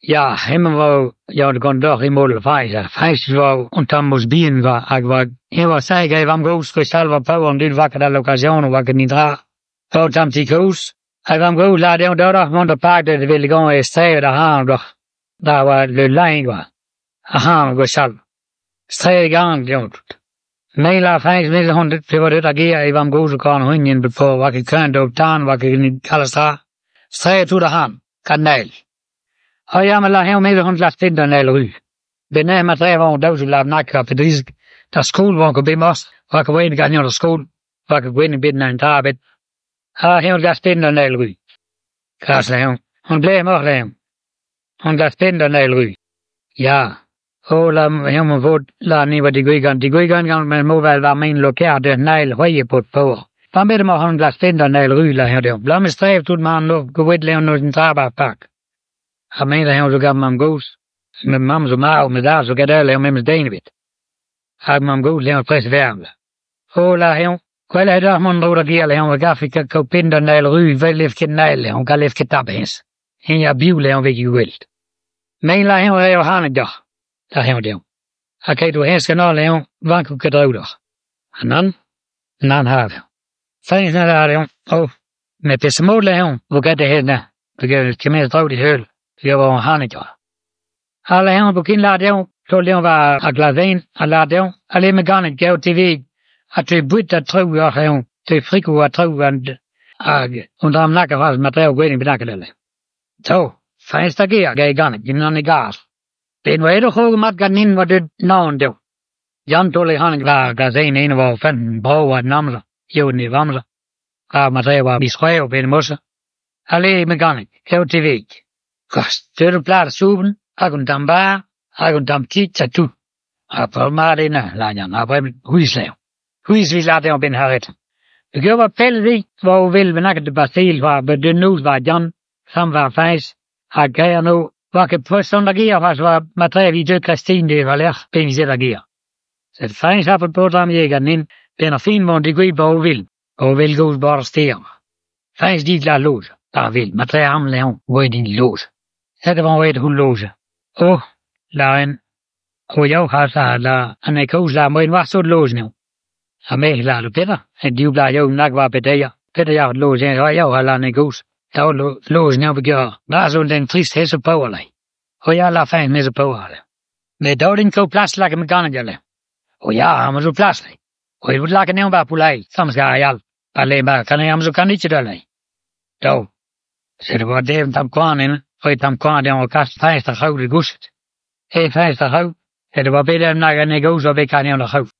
Ya, hemañ 'vo ya gant deoc'h emañ Fañch ha Fañch 'vo un tamm mozh bihan 'va hag 'oa eñ 'oa sae gant e vamm-gozh gwechall 'oa paour an dud 'oa ket allokasionoù 'oa ket netra. Ur tamm ti kozh hag e vamm-gozh 'lâr dezhañ deoc'h mont d'ar park da velet e straed ac'hann deoc'h. Da 'oa le lein 'oa ac'hann gwechall. Straed Gann dezhañ tout. Me 'lâr Fañch me 'zo c'hoant pe 'oa deuet d'ar gêr e vamm-gozh o kaout c'hwignen bep forzh 'oa ket kuñv d'ober tan 'oa ket kalz tra. Straed tout ac'hann, Kannael. Ha ya me 'lâr eñ me 'zo c'hoant klask penn d'an eil ru. Benn-neuze ma trevañ daouzek vloaz bennak ha pe drizek d'ar skol 'oan ket bet morse, 'oa ket moaien ganin d'ar skol, 'oa ket gwelet ebet na un dra ebet. Ha eñ glask penn d'an eil ru. Kas anezhañ. An blez emaoc'h anezhañ. An glask penn d'an eil ru. Ya. Oh la eñ ma vod la ni 'oa degouezhet gant degouezhet gant gant ma movel war mein Loker deus Nael c'hoaie paotr paour. Pa bet emaoc'h an glask penn d'an eil ru la eñ dezhañ. Blam eus trev tout ma an nor gouet leon noz an tra 'ba ar park. Ha me la eñ zo gant mamm-gozh. Ma mamm zo marv, ma dad zo get eo memes den ebet. Hag mamm-gozh leon prest verv. Oh la eñ, gwell eo deoc'h mont en-dro da gêr eñ a garfe ket kaout penn d'an eil ru 'vel 'lev ket Nael eñ galev ket tap hennezh. Eñ a biv eñ 'vez ket gwelet. Me la eñ 'raio ac'hane deoc'h, lâr eñ dezhañ. Ha keit 'vo hennezh ganeoc'h eñ 'vanko ket traoù deoc'h. Ha nann, nann 'vat. Feñs a lâr eñ, oh, met peseurt mod lâr eñ 'vo graet hennezh neuze peogwir kement a draoù d'e heul, peogwir 'vo ac'hane deoc'h. Ha lâr eñ 'vo ket lâr dezhañ taol dezhañ war ar glazenn ha lâr dezhañ ale me ganet gav TV ha te boued ha traoù lâr eñ, te friko ha traoù hag un dra bennak a c'hoazh ma traoù gwelet bennak lâr. Tav, feñs da gêr hag e ganet dindan e gazh. Ben 'oa aet o c'hrog mat ganin 'oa deuet naon dezhañ. Yann taol e c'hann war ar glazenn eno 'oa o fenn brav 'oa an amzer, eo an nevez-amzer. Ha ma oa miz C'hwevrer pe morse. Ale me ganet, eo TV. Kost, deuet ur plad soubenn hag un tamm bar hag un tamm kig ha tout. Ha peul mat eo neuze, lâr Yann, ha bremañ c'hwezh eo. C'hwezh 'vez lâret dezhañ 'benn arret. Peogwir 'oa pell se 'oa o wel bennaket da baseal war bet noz war Yann, samm war Fañch ha kaer 'no 'oa ket prest an da gêr c'hoazh 'oa matre evit deuet kreisteiz dezhe war-lerc'h pe vije da gêr. Sed Fañch ha paotr am ganin 'benn ar fin 'oan degouezhet 'ba o vil, o vil gozh 'ba ar stêr. Fañch dit la loge, ar vil, matre am leon, 'oa din loge. Sed e oan aet hon loge. Oh, lâren, o ya c'hoazh ha la an e kaoz la moaien war sot loge 'neo. Ha me lâr petra, en div bloaz yaou nag war pedeir, pedeir loge eñ ya ha la an e gozh. Daou loge 'neo peogwir bras zo un den trist he zo paour lei. O ya la fin me zo paour lei. Met daou din kaout plas lakaet ma ganet ya lei. O ya, am zo plas lei. O e vout lakaet 'neo ba poulai, samz gar yal. Pa le ba kan am zo kanitje da lei. Daou. Sed e oa dev tamm koan eno, c'hwi tamm koan dezhañ o kas feñs d'ar c'haout e gousket. E feñs d'ar c'haout, sed e oa bet em nag an e gozh oa bet kanean d'ar c'haout.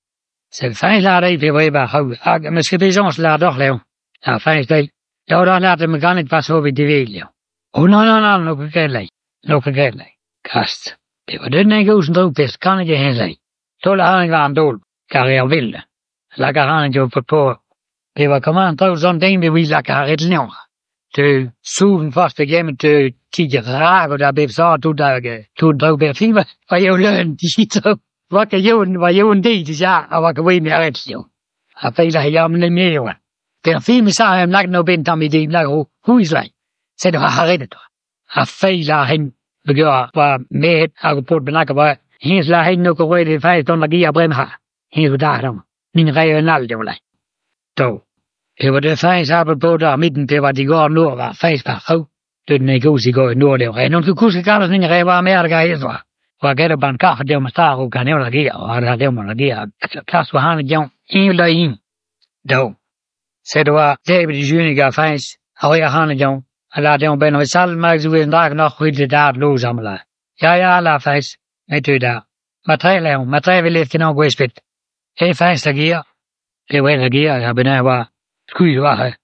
Sed feñs lâr dezhi pe voe ba'r c'haout, hag 'm eus ket bezañs lâr deoc'h Léon. Ha feñs dezhi, daou deoc'h lâr ma ganet pas ober diwezh Léon. Oh nann nann nann, n'o ket graet lei, n'o ket graet lei. Kast, pe oa deuet en gozh en-dro pezh kanet eo hennezh lei. Taol ac'hann war an daol, kar eo ar vil. Lak ac'hann eo paotr paour. Pe oa komañ traoù zan den pe oa lak ar ret leon. Te souven forzh pegement te kig rak da bep sort tout hag tout draoù ber fin va eo leun ditraoù. Oa ket eo oa eo an deiz dija a oa ket oa ret eo. Ha feiz a yam ne me oa. Per fin me sa em lak no ben tamm idee nag o c'houiz lei. Sed oa arretet oa. Ha feiz a hen peogwir oa merc'hed hag ur paotr bennak a oa hennezh la hen no ket roet e feiz dont da gêr bremañ. Hennezh zo dalc'h amañ. Min 'rae un all dezhañ lei. Daou. E oa deuet feiz ar paotr ar mintin pe oa digor an nor war feiz war c'haou. Deuet en e gozh digor an nor dezhañ. N'on ket kousket kalz min 'rae war merc'hed hag hennezh oa. Oa graet ur bann kac'h dezhañ ma staro ganeomp da gêr. Oa dezhañ da gêr. Klask oa c'hanet dezhañ eñ da eñ. Daou. Sed oa debret dijuniñ gant Fañch, a roe ac'hane dezhañ, ha lâr dezhañ 'benn ar sal ma zo un dra ganeoc'h c'hwi da dad lojañ amañ lâr. Ya ya, lâr Fañch, me teu da. Matre lâr, matre e vez kenañ gwezh-pet. E Fañch da gêr, e oa da gêr ha benn oa skuizh war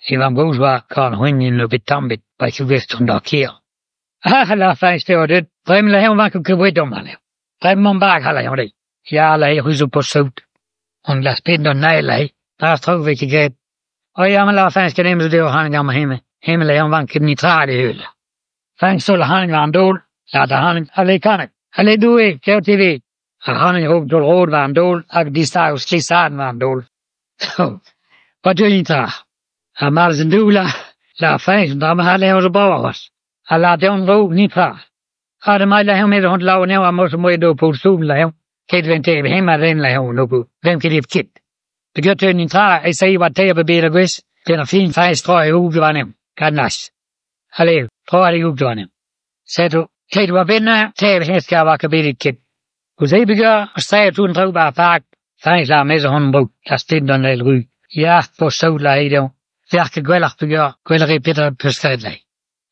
e vamm-gozh oa kar c'hwign o bet tamm bet pa zougez dont d'ar kêr. Ah, lâr Fañch, te oa deuet, bremañ lâr eñ 'vanko ket boued amañ lâr. Bremañ bag ha lâr dezhi. Ya, lâr c'hwi zo paotr-saout. On glask pet d'an nail lâr Ar traoù 'vez ket graet. O ya, ma lâr Fañch ket zo dezhañ ac'hann gant ma hemañ. Hemañ lâr eñ 'vank ket netra d'e heul. Fañch taol ac'hann war an daol, lâr da ac'hann, ale kanet, ale Doue, kaout TV. Ac'hann e raok taol rod war an daol hag distag o sklisadenn war an daol. Pa deu netra. Ha mar eus an doue lâr Fañch, dra ma c'hall eñ zo brav c'hoazh. Ha lâr dezhañ 'vo netra. Ha de mai la hem med hon lau ne wa mos mo do på zoom la hem. Ket vent e hem a ren la hem no go. Vem ket kit. De gött en tra e sei wat te be gwis. Den er fin fast tror jeg uge var nem. Kan nas. Allee, tror jeg uge var nem. Sæt du ket var binne te heska var kabit kit. Hos e begår og stræ tun drog bare park. Fast la med hon bro. Der stinder en ry. Ja, på sola i det. Verke gweller begår. Gweller i bitter pøskret lag.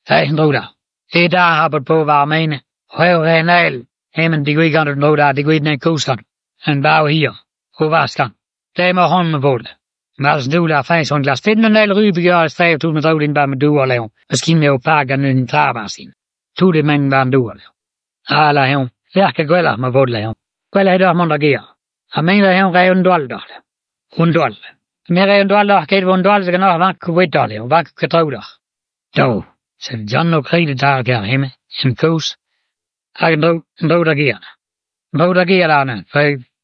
Fast drog der. Det der har på var mene. Høj renal. Hemen de går ikke an der, de går ikke ned koskan. En bare her. Og vaskan. Det må hånden med både. Men altså nu der fanns hon glas finna en ry begår stræ tun drog din bare med du og lav. Maskinen med parken en trabar sin. Tu det men var en du og lav. Alla hem. Verke gweller med både lav. Gweller der man der giver. Og mener hem rev en dårlig der. Hun dårlig. Men rev en dårlig der, kan det en dårlig så kan nok vank kunne dårlig, og vank kan tro der. Dog, så John og Krige der kan hjemme, en kos. Hag en drog der giver. En drog der giver der, for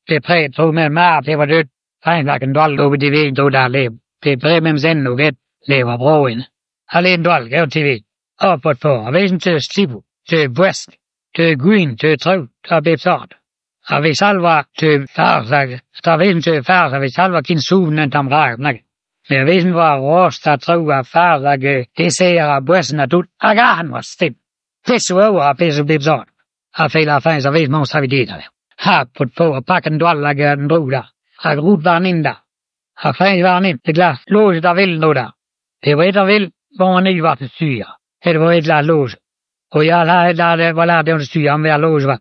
det præget tog med meget, det var dødt. Fejl lagt en dårlig over de ved, drog der lev. Det præget med dem nu get, lever bro ind. Har en dårlig, gav tv. Op på på, og væsen til Slibu, til West, til Green, til Trøv, der blev sort. Og hvis alvar til far, der væsen til far, hvis alvar kin suven en tam rar, nak. Men væsen var råst, der trøv var far, der det ser af bøssen og dut, og han var stim. Pisse over og pisse blev sort. Og fejl af fans, og væsen mås har vi det der. Har på på og pakken dårlig, og den drog der. Og rut var ind der. Og fans var ind, det glas, låse der vil nu der. Det var et der vil, hvor man ikke var til syre. Det var et glas låse. Og jeg lavede, hvor lavede det syre, om hver låse var.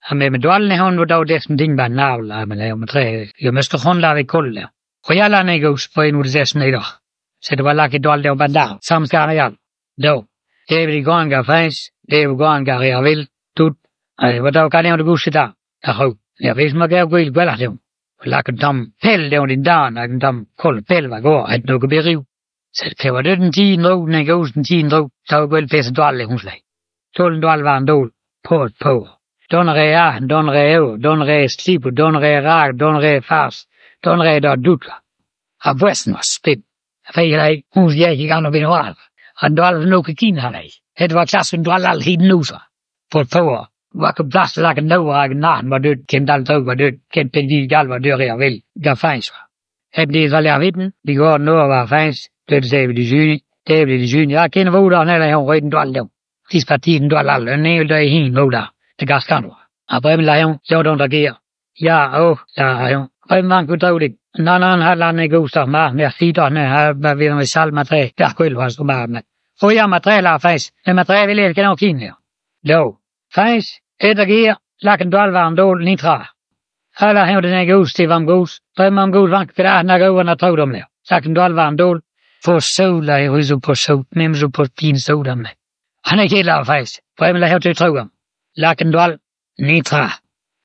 Og med dårlig hun var dog det som ding var navl, men laver med træ. Jeg måske hun lavede kul der. Og jeg lavede ikke også på en ud af sådan et Så det var lagt et dårligt, det var bare der. Samme skar jeg. Dog. Det vil gå en gang fans, det vil gå en gang jeg vil. Tut. Og det var dog kan jeg det der. Jeg har. Jeg vidste mig gav gå i gælder det. Og lagt en dom pæl, det var din dag, og en dom kold pæl var går, at nu kan blive riv. Så det var det den 10 drog, den går den 10 drog, så var gælder pisse dårligt hun slag. Tålen dårligt var en dål på et på. Don re don re don re slipo, don re rag, don re fars, don re der dutla. Og bøssen var spændt. For jeg hun jeg gik an og bin hval. Og dårligt nu kan kine han ikke. Det var klassen dårligt alt helt nu så. På et på. Var kan plads til at nå og natten var død, kendt alt var død, kendt den gal var død og vel. Der fanns var. Het det så lær vitten, de går nu og var fanns, det sagde vi de syne, det blev de syne. Jeg kender hvor der når hun rød den dårligt. De partien dårligt alt, en del der i hin hvor der. Det gas kan du. Og bremen la hun, så der giver. Ja, åh, ja, hun. Bremen man kunne drog det. Nå, nå, han har landet god så meget med siderne, har hvad vi med salma træ, der kunne var så meget med. Og jeg med la fast, men med træ vil jeg ikke nå kine. Jo. Fast, et der giver, lak en dårlig varm dårlig nitra. Alla hævde den ikke hus til varm gos. Drøm om god vank för det när går när tror de det. Sagt en dårlig varm dårlig. Få sola i huset på sol, nemlig på fin soda med. Han er ikke helt af faktisk. Bremen la hævde til tror Lak en dårlig nitra.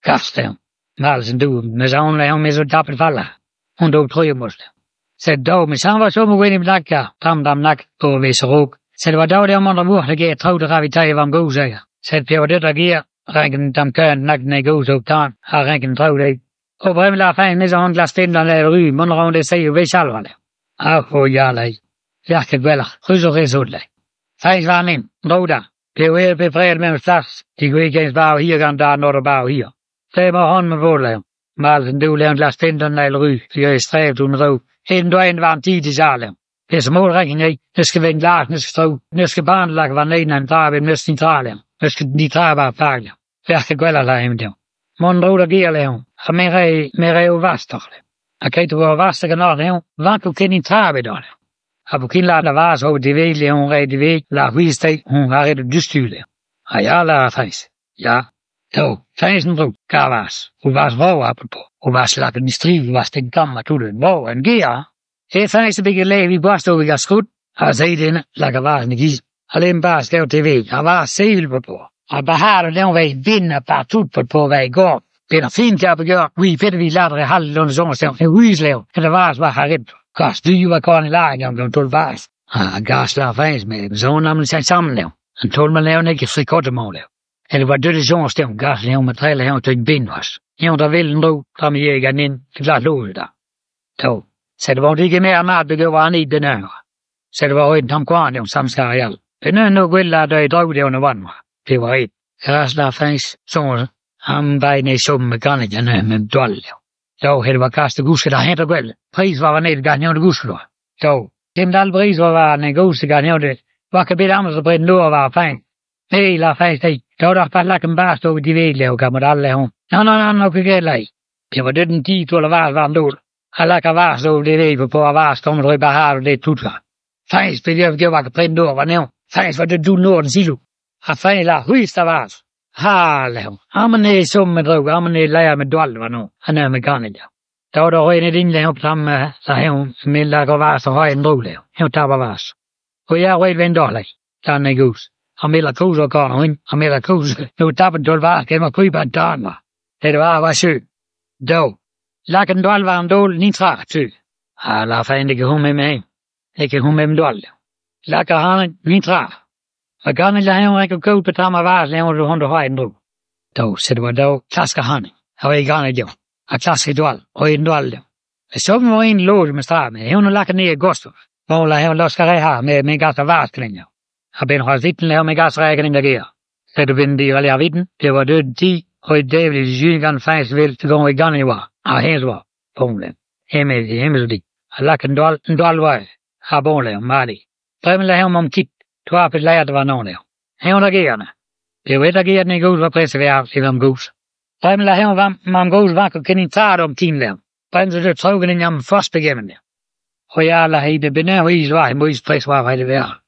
Kaste. Malsen du, med så hun la med så tappet falla. Hun dog tror jeg måste. Så då, men så var så må gå ind i nakka, dam dam nak på vis rok. Så det var då det om andre mor, det gav tro det ravi tag varm god säger. Så det var det der giver rækken dam køren nak den god så tan, har rækken tro det. Og bremen la fan med så hun glas finder la ry, mun rundt det säger vi själva det. Ah, och jag lej. Verkar gweller, rys og rys ud Fejs var nim, roda. Det var helt befriet med en slags. De kunne ikke ens bare hier gang der, når der bare hier. Det var hånd med bådlav. Malsen du lavede glas finder la ry, for jeg stræbt uden ro. En døgn var en tid til Salem. Det er som målrækken i. Nu skal vi en lars, nu skal stå. Nu skal barnlak var nede, en drab, nu skal centrale. Nu skal de drab bare. Verkar gweller la hem det. Mon roda giver lav. Og med re, med re vaster. Og kan du var vaster kan nå Vank du kan i trabe dårlig. Og på kin la var så det ved, hun re det ved, la huiste, hun har et dystyle. Og jeg la fæs. Ja. Jo, fæsen drog, gavas. Hun var vrå oppe på. Hun var slagt en strid, var den gamle, du det vrå en gear. Det fæsen fik et lag, vi bare stod, vi skudt. Og så i den, lager varsen i gis. Og lem bare skrev TV. Og var sel på på. Og bare har den vej vinder bare tut på på hvad i går. Det er fint, jeg gør. Vi fedt, vi lærte det halv under sommerstævn. En huislev. Det var var har ret. Gas, du var korn i lagen, om du var. Og gas la fæs med. Så hun namlig sat sammen lav. Han tog man laven ikke frikottemål lav. Det var døde sommerstævn. Gas lav med træ lav til en bind os. Jo, der ville nu, der med jægeren ind. Det klart lå der. Så. Så det var ikke mere mad, det var han i den her. Så det var en tom kvarn, det var samme skar i alt. Den er nu gælder, der i drog, det var vand. Det var et. Gras la feñs soñj am bay ne chom ganet an ur doal. Daou het war kas de gousket a hent gwell. Priz war an ganeoñ de gousket oa. Daou. Kem dal briz war war an gousket ganeoñ de. War ket bet amzer bred noor war feñ. Nee, la feñs dei. Daou d'ar pat lak an bas do divet leo gamot all lehon. Non, non, non, no ket get lei. Pe war deut an ti tour la var war an dol. A lak a var zo divet po a var stom dre bahar de tout la. Feñs pe dev ge war ket pred noor war neon. Feñs war deut dou noor an zilou. A feñs la c'hwist a var. Ha, lehon. Amen e som med drog, amen e leia med doal war no. An ur me ganet ja. Daou da roen et in lehon tam la heon me la go var so hoen dro lehon. Heon tab a vas. O ya roet ven doh lei. Dan e goos. A me la koos o kan hun. A me la koos. No tappen dol var ken ma kui ban dan ma. Het var var sø. Daou. Lak en doal war an dol ni tra tu. Ha la fein de hom me. Ek hom em doal. Lak a han ni tra. A gan la heon ek ko pe tam a var lehon do hon do hoen dro. Daou, sed war daou klask a han. A e ganet jo. A klask e doal. O en doal. E så var en låg med stra med. Heon lak ne gosto. Bon la heon los kare ha me me gas a var klinja. A ben har sitten lehon me gas rækken der gear. Så du ben de alle aviden. Det var død ti og det vil ju gan fast vil til gå i gang var. A hens var. Bon le. Hemme hemme så di. A lak en doal en doal var. Ha bon le mali. Bremen la heon om kit. Twa pe leer det var någon der. Heon der gearne. Det var et der gearne god var pressevær i om goos. Bremen la heon var mam goos var kan in ta om tien der. Bremen så det trogen in jam fast begemen der. Og jeg la hei det benær is var i mois pres var det vær.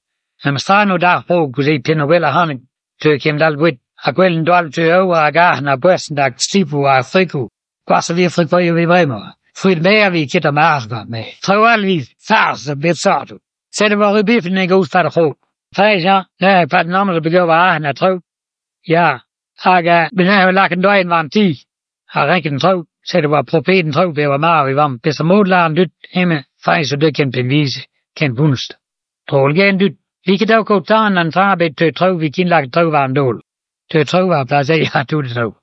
Men man nu der på kunne se pinne vel han til kem dal wit a gwellen dal til over a garn a bøssen der stipu a friku. Kvar vi frik på vi bremer. Frit mer vi kitter mars var med. Tror vi fars bet sartu. Så det var rubiffen en god fatter ho. Fæs ja, nej, på den andre begår var han tro. Ja, aga benær lagt en døgn var en ti. Har rækken tro, så det var profeten tro, det var meget, vi var bedst modlaren dyt hemme, fæs og det kan bevise, kan bunst. Trolgen dyt, vi kan dog gå tagen en trabet til tro, vi kan lagt tro var en dål. Til tro var plads, ja, du det tro.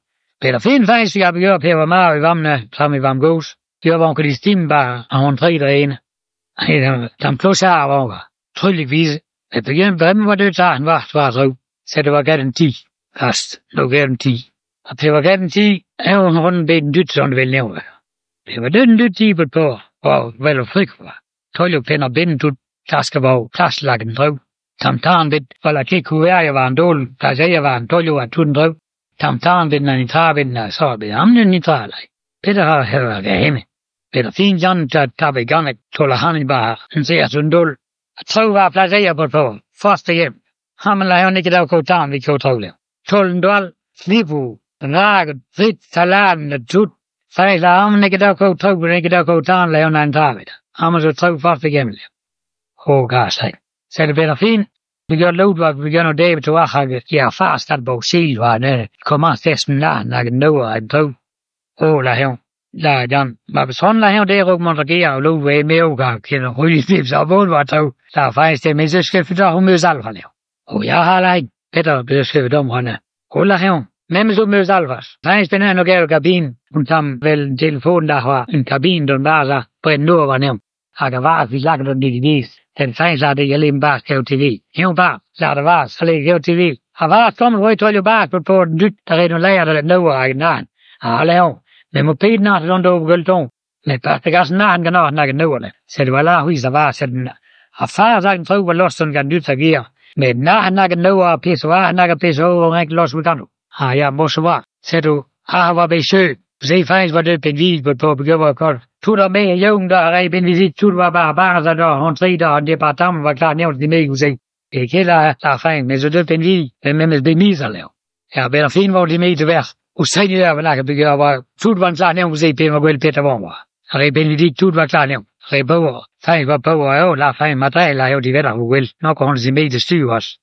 Peter fin fæs, jeg begår, per var meget, vi var med, sammen vi var gås. Det var onkel i stime bare, og hun tre derinde. Tam plus her var Trylligvis. Jeg begyndte, hvem var det, der han var, var tro. Så det var gatten 10. Fast, det var gatten 10. Og det var gatten 10, her var hun bedt dyt, sådan vel nævne. Det var den dyt 10 på på, og vel frik var. Tolv pinder binden ud, klaske var klaslakken drev. Tam taren bit, for la ikke kunne være, jeg var en dål, der sagde, jeg var en tolv, og tun drev. Tam taren bit, når ni og så blev ham den ni. Peter har her hjemme. Peter fin jan, der tager vi gang, tåler han bare, han ser sådan dål. Og tro var placeret på på, første hjem. Ham la han ikke der ko tan vi ko tro. Tollen dal, slipu, rag, frit, saladen, og tut. Så la ham ikke der ko tro, ikke der ko tan la han travet. Ham så tro første hjem. Og gas Så det bliver fint. Vi gør lov, vi gør noget dag, to har ja fast at bog sil var det kommer festen la na no at tro. Og la her. La jan, ma beson la her det rug man regerer og lov ved med og kan ryge det så vågen var tro. Der er faktisk det med så skal for hun mødes alfa lav. Og jeg har lagt Peter beskrevet om henne. Og la her. Men så mødes alfas. Faktisk den her nu gav kabin. Hun tam vel telefonen der har en kabin den var så på en nord var nem. Har der var vi lagt den i vis. Den faktisk er det jeg lige bare skrev TV. Her bare, lad det var, så læg TV. Har var kommet rødt tolv bare på på den dyt, der er nogle lager, der er noget af en Ja, lav. Men må peten har sådan dog gølton. Men bare det gas han kan nå nak noget. Så det var la hus der var så den har far sagt tro var lost sådan kan dyt agere. Men når han nak noget og pisse var han nak pisse over ikke los ud kan. Ah ja, må så var. Så du har var besøg. Se faktisk var det ben vis på på begynder godt. Tu der med jung der er ben visit tu var bare bare så der hun tre der og det bare tam var klar nævnt de med kunne se. Det kan la la fin, men så det ben vi men med ben miser lav. Ja, ben fin hvor de med til vær. Og så det der var nak begynder var tu var klar nævnt se ben var gøl Peter var. Og det ben vi tu var klar nævnt. Reboer. Fin var på og la fin materiale jo de ved der vel. Nok hun sig med til styr også.